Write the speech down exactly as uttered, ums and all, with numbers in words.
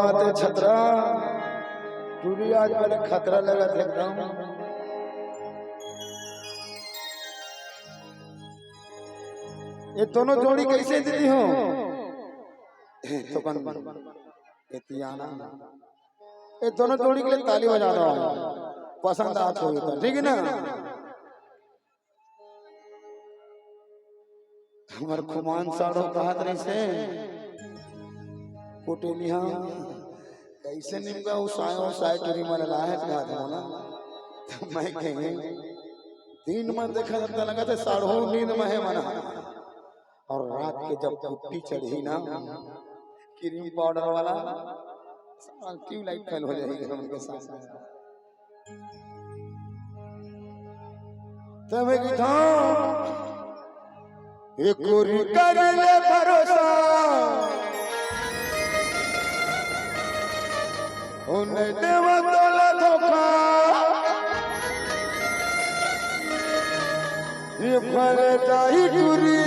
बात है छतरा, टूरी आज बड़े खतरा लगत हे एकदम। ये दोनों जोड़ी कैसे दीदी हो? तो कन एतियाना। ये दोनों जोड़ी के लिए ताली बजा दो। पसंद आत होही तो, ठीक है ना? हमर खुमान साढ़ो कहत रहिसे, कुटेलिहा, कैसे निमगा उसाए उसाए टूरी मन लाहे कहत हो ना। तो मैं कहे, दिन में देखा जाता लगा था साढ़ो नींद में है मना। और रात के जब पुट्टी चढ़ी ना, क्रीम पाउडर वाला, साला ट्यूबलाइट फेल हो जाएगी उनके साथ। तब एक था, एक गोरी कर ले भरोसा, ओ नहीं देवा तोला धोखा। ये फल जाई टूरी